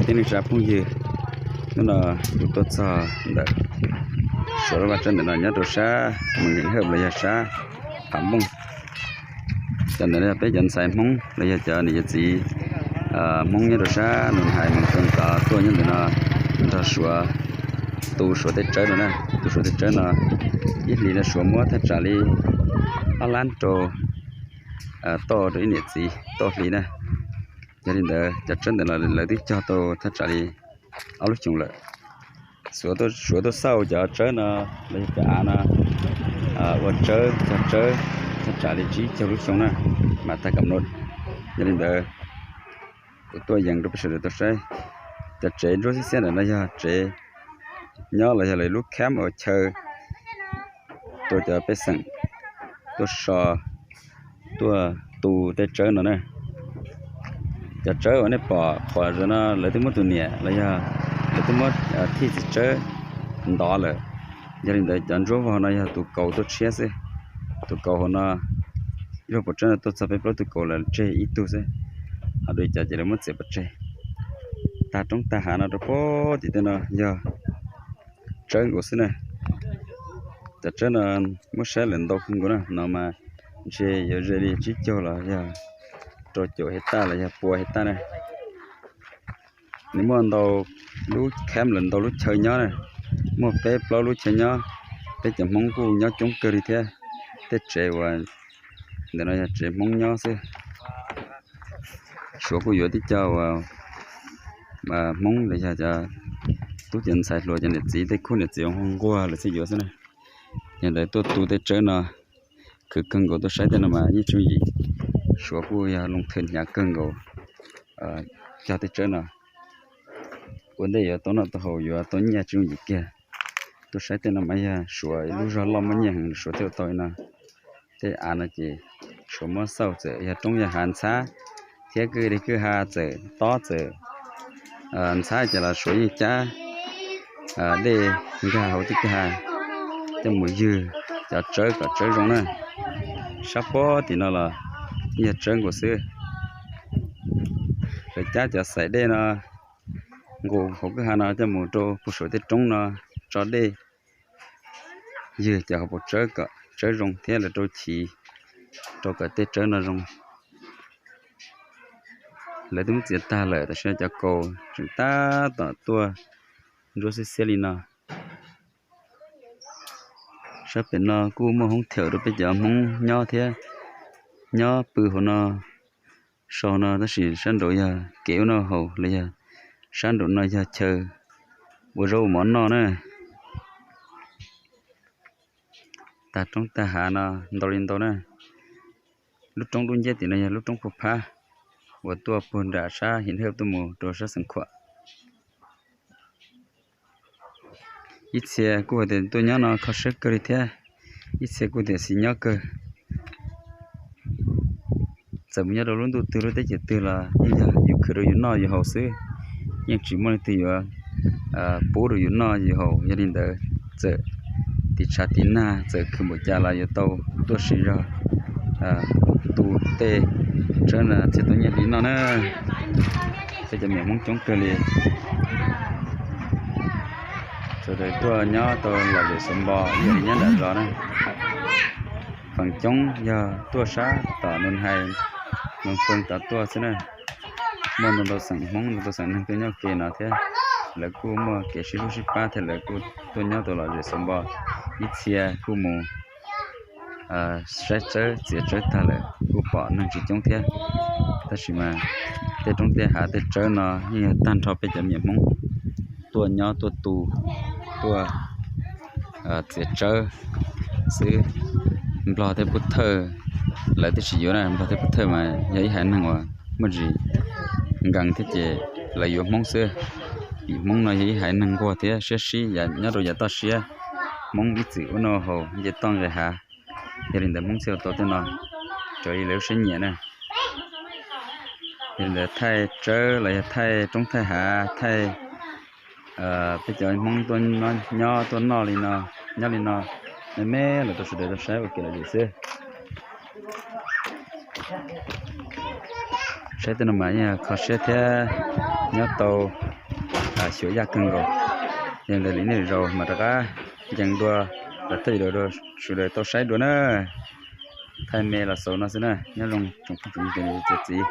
Tib neeg tsa phooj ywg, hnub no kuv tuaj txog ntawm Suav lub vaj tsawb ntawm no nyob rau sab Moos Yees Hawj los yog sab Phav Npooj. Cov ntawm no yog peb cov ntxhais Hmoob los yog cov niam cov txiv Hmoob nyob rau sab Nus Hais Moos Feej tod tuaj nyob ntawm no nrog Suav tu Suav tej tsawb no na. Tu Suav tej tsawb no ib hlis no Suav muab thaj tsam li ob lab rau toj rau ib niam txiv toj hli na. Yog li ntawd cov tsawb ntawm no lawv twb cog tau thaj tsam li ob lub xyoos lawm. Suav tuaj xauj cov tsawb no los yog cov av no ua tsawb, cog tsawb thaj tsam li tsib caug lub xyoo na, mas tag kam no. Yog li ntawd kuv tuaj yees rau peb sawv daws tau saib. Cov tsev ntsuab xiab xiab ntawm no yog tsev nyob los yog lawv lub camp uas chaw rau cov pej xeem tuaj so, tuaj tu tej tsawb no na. Cov tsawb uas nej pom qhov zaum no lawv twb muab tus niam los yog lawv twb muab thij txiv tsawb ntov lawm. Yog li ntawd cov ntsuab vog no yog tus kaus tuaj tshiab xwb. Tus kaus hauv no, ib zaug pov tsawb no tuaj txog peb plaub tug kaus lawm tseg ib tug xwb, ho dua cov ces lawv muab txiav pov tseg. Tag roob tag hav no rau pem tim tej no yog tsawb nkaus xwb na. Cov tsawb no muab saib lawm ntau kawg nkaus na, no mas ntshe yuav ze li tsib caug los yog rau caum hais taj los yog pua hais taj na. Nws muaj ntau lub camp los ntau lub chaw nyob na, muaj peb plaub lub chaw nyob. Peb cov Hmoob kuj nyob coob kawg li thiab. Tej tsev uas ntawm no yog tsev Hmoob nyob xwb. Suav kuj yuav tib co uas Hmoob los yog cov tub cov ntxhais hluas cov niam txiv tej khub niam txiv nquag lawm thiaj yuav xwb na. Yog ntawd tuaj tu tej tsawb no khwv kawg nkaus, tuaj saib tej no mas yeej tsis yooj yim. Suav kuj yog loo thwm hnyav kawg nkaus cog tej tsawb no. Ua ntej yuav tau noj tau haus yuav tau nyiaj tsis yooj yim kiag. Tuaj saib tej no mas yog Suav ib lub zog loj muaj nyiaj heev Suav thiaj ua tau li no. Tej av no ces Suav muab xauj txawm yog roob yog hav ntxhab thiab kwj deg kwj ha txawm tob txawm ntxhab ces los Suav yeej cab dej nkag hauv tej kwj ha coj mus ywg cov tsawb kom tsawb zoo na. Sab pem tim no los yog tsawb nkaus xwb. Lawv cab cov xaim dej no nqus hauv kwj ha no coj mus rau puag saum tej roob no tso dej ywg cov hauv paus tsawb kom tsawb zoo thiab lawv rau chiv rau kom tej tsawb no zoo. Lawv twb muab txiav tag lawm tab sis cov kaus tseem tab tom tuaj ntsuab xiab xiab li no. Sab pem no kuj muaj hoob thiaum rau peb cov Hmoob nyob thiab, nyob pw hauv no, so no, tab sis sab nraud yog kev ua noj haus los yog sab nraum no yog chaw ua zaub ua mov noj na. Tag roob tag hav no ntau li ntau na. Lub roob dub nciab tim no yog lub roob Phu Phab uas tuaj puag nram sab Him Hawj tuaj mus rau sab Xeev Khuam. Ib txhia kuj hais tias tuaj nyob no kho siab kawg li thiab, ib txhia kuj tiam sis nyob kawg. Txawm mus nyob rau lub ntuj twg lub teb chaws twg los yeej yog yus khwv rau yus noj yus haus xwb, yeej tsis muaj leej twg yuav pub rau yus noj yus haus. Yog li ntawd txawm tiv tshav tiv nag txawm khwv npaum cas los yuav tau tuaj siv zog tu tej tsawb no thiaj tau nyiaj hli noj na. Peb cov me Hmoob coob kawg li, sawv daws tuaj nyob tau lom zem xaus npo ib yam li nyob nram zos na. Feem coob yog tuaj sab tom Nus Hais, Nus Feej tod tuaj xwb na. Muaj ntau ntau xeem Hmoob ntau ntau xeem neeg tuaj nyob ke no thiab, lawv kuj muaj kev sib hlub sib pab thiab lawv kuj tuaj nyob tau lom zem xaus npo. Ib txhia kuj mus saib tsawb txiav tsawb tag lawm kuj pom neeg tsis coob thiab, tab sis mas tej roob tej hav tej tsawb no yeej yog tag nrho peb cov me Hmoob tuaj nyob tuaj tu, tuaj txiav tsawb xwb. Nplog thiab Pub Thawj lawv twb tsis yuav na, Nplog thiab Pub Thawj mas yog ib haiv neeg uas muaj ntsis nkees thiab ces lawv yuav Hmoob xwb. Vim Hmoob no yog ib haiv neeg nquag thiab siab sib nyob rau yav toj siab, Hmoob ib txwm ua noj haus nce toj nqis hav, yog li ntawd Hmoob thiaj ua tau tej no raws li lawv lub siab nyiam na. Yog li ntawd thaij tsawb los yog thaij roob thaij hav thaij peb cov Hmoob tuaj nyob tuaj noj li no, nyob li no me me los rau sawv daws tau saib ua kev lom zem xwb. Peb tej no mas yeej kho siab thiab nyob tau xyuas yaj kawg nkaus. Yog ntawd li nej zaum mas rov qab ncees dua, rau thawj video sawv daws tau saib dua na. Thaij me los xaus no xwb na, nyob zoo tsoom phooj tsoom ywg cov niam cov txiv.